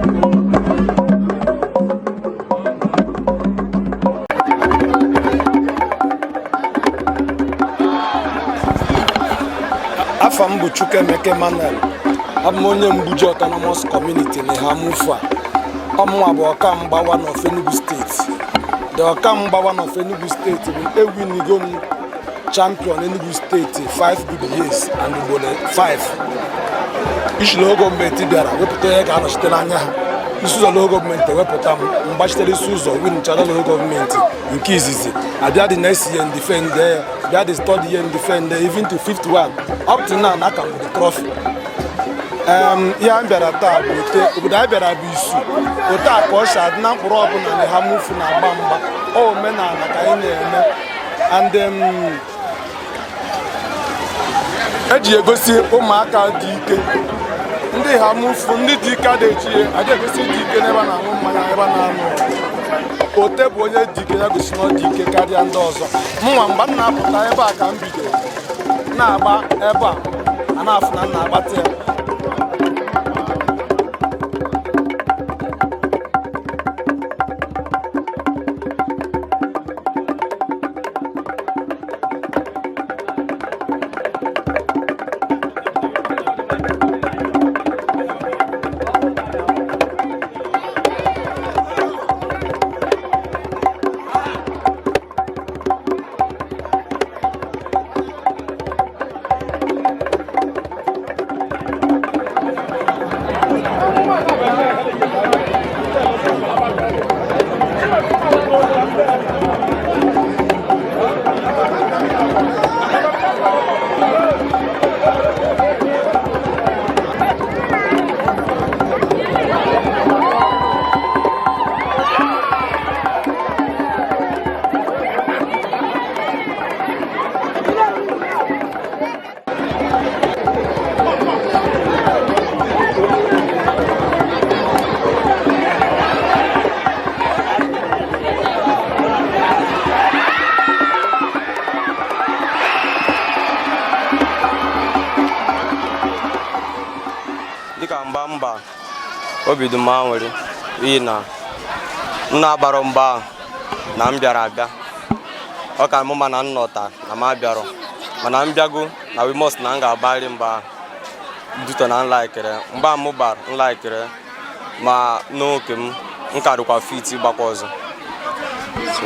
Afa m bụ Chukwuemeka Emmanuel. Abụ m onye Mgbuji Autonomous Community na Ihamufu. A ọ mụnwa bụ ọkamgba one of Enugu State. The ọkamgba one of Enugu State bụ ewinigo m champion Enugu State 5 good years and ugboro 5. Isi local government bịara wepụta onye ga-anọchite n'anya ha. Isi ụzọ local government ewepụta m, mgbachitere isi ụzọ, winchara local government nke izizi. Abịa the next year, defend ya. Bịa the third year, defend, even to fifth one. Up to now, na aka m the trophy. Ihe anyị bịara taa bụ ote obodo anyị bịara bụ Isu. Ote a ka ọ si adị na mkpụrụ ọbụla na Ihamufu na-agba mgba. Ọ omenala ka anyị na-eme and eji egosi ụmụaka dị ike. Ndị Ihamufu, ndị dị ike, adị eji adị egosi dị ike n'ebe a na-aṅụ mmanya, ebe a na-anụ ọgụ. Ote bụ onye dị ike, ya gosi na ọ dị ike karịa ndị ọzọ. Mụnwa, mgbe m na-apụta ebe a ka m bidoro na-agba ebe a, a na-afụ na m na-agbata ya. Dịka mgba mba, obi dị m aṅụrị n'ihi na m na-agbara mgba ahụ na m bịara abịa. Ọ ka mụ ma na m nọta na m abịarọ, mana m bịago na we must na m ga-agbarị mgba ahụ duto na m laikere mgba m gbara, m laikere ma n'oke m, m karịkwa fit ịgbakwa ọzọ. So,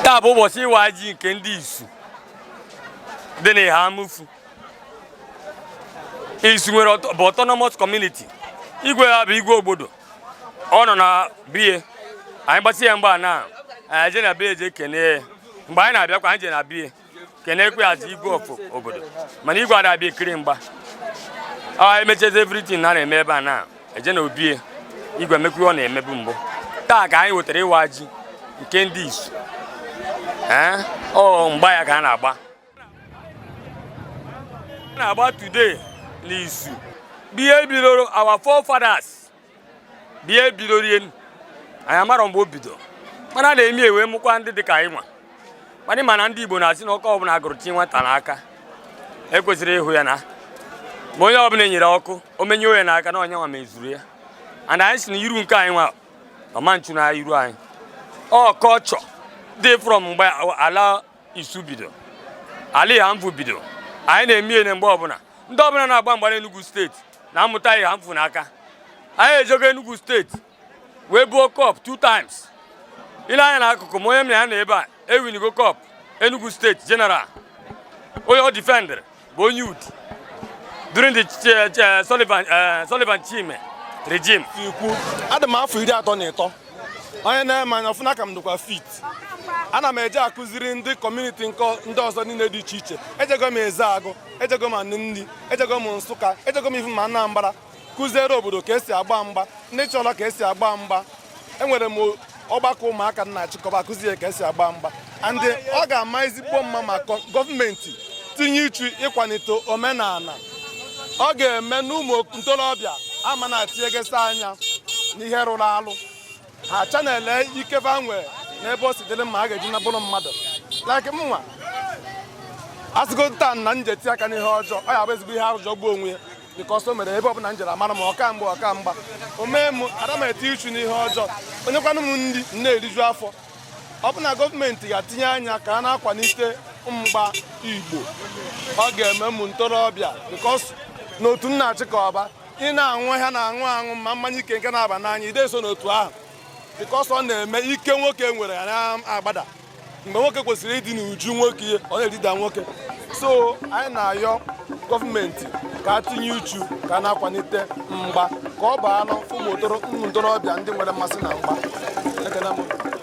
Taa bụ ụbọchị ịwa ji nke ndị Isu dị na Ihamufu. Isu nwere bụ autonomous community. Igwe ha bụ igwe obodo. Ọ nọ na biye. Anyị gbasi ya mgbe a na anyị je na be eje kene ya. Mgbe anyị na-abịakwa, anyị je na biye kenekwe ya igwe of obodo, mana igwe ada abịa ekiri mgba. Ọ emechazi everything na na-eme ebe a na eje na obie igwe mekwa ihe ọ na-emebu mbụ. Taa ka anyị wetara ịwa ji nke ndị Isu. Ee, ọ mgba ya ka a na-agba today n'Isu bụ ihe bidoro our forefathers, bụ ihe bidoro ihe anyị amarọ mgbe o bido, mana a na-eme ewe mụkwa ndị dị ka anyị nwa. Mana ịma na ndị Igbo na-asị na ọkụ ọbụla gụrụ chi nwata n'aka ekwesịrị ịhụ ya na ma onye ọbụla enyere ọkụ o menye ya n'aka na onye nwa mezuru ya. And anyị si na iru nke anyị nwa ọma nchu na iru anyị. Ọ culture dị from mgbe ala Isu bido, ala Ihamfu bido. Anyị na-eme ihe mgbe ọbụla ndị ọbụla na-agba mgba n'Enugu Steeti na-amụta Ihamfu n'aka. Anyị ejego Enugu Steeti wee buo cup two times. Ile anya n'akụkụ ma onye m na ya na ebe a ewinigo cup Enugu Steeti general. Onye ọ defendere bụ onye Udi during the Sullivan Chime regime. Ikwu adị m afọ 33. Onye na-eme anya ọfụna ka m dịkwa fit. Ana m eje akụziri ndị community nke ndị ọzọ niile dị iche iche. Ejego m Ezeagụ, ejego m Anịnri, ejego m Nsụka, ejego m ifu ma Anambra, kụziere obodo ka esi agba mgba. Ndị chọrọ ka esi agba mgba, enwere m ọgbakọ ụmụaka m na-achịkọba, akụzie ka esi agba mgba. And ọ ga-ama ezigbo mma ma gọọmenti tinye ichu ịkwalite omenala. Ọ ga-eme na ụmụ ntorobịa ama na-atinyegasị anya n'ihe rụrụ alụ, ha channel ikefa nwee n'ebe o si dịrị mma a ga-eji na bụrụ mmadụ. Like mụnwa asịgo taa na nje tinye aka n'ihe ọjọọ, ọ ya bụ ezigbo ihe arụ jọgbuo onwe ya, because o mere ebe ọbụla m jere amara m ọka mgba ọka mgba. O mee m ada m eti ichu n'ihe ọjọọ. Onye kwanụ m nri m na-eriju afọ. Ọ bụ na gọọmenti ga-atinye anya ka a na-akwalite mgba Igbo, ọ ga-eme ụmụ ntorobịa, because n'otu m na-achị ka ọba ị na-aṅụ ha na-aṅụ aṅụ ma mmanya ike nke na-aba n'anya ide so n'otu ahụ, because ọ na-eme ike nwoke nwere ya na-agbada. Mgbe nwoke kwesịrị ịdị n'uju nwoke, ihe ọ na-edida nwoke. So anyị na-ayọ gọọmenti ka a tinye uchu ka a na-akwalite mgba, ka ọ baa ụmụ ntorobịa ndị nwere mmasị na mgba. Ekene m.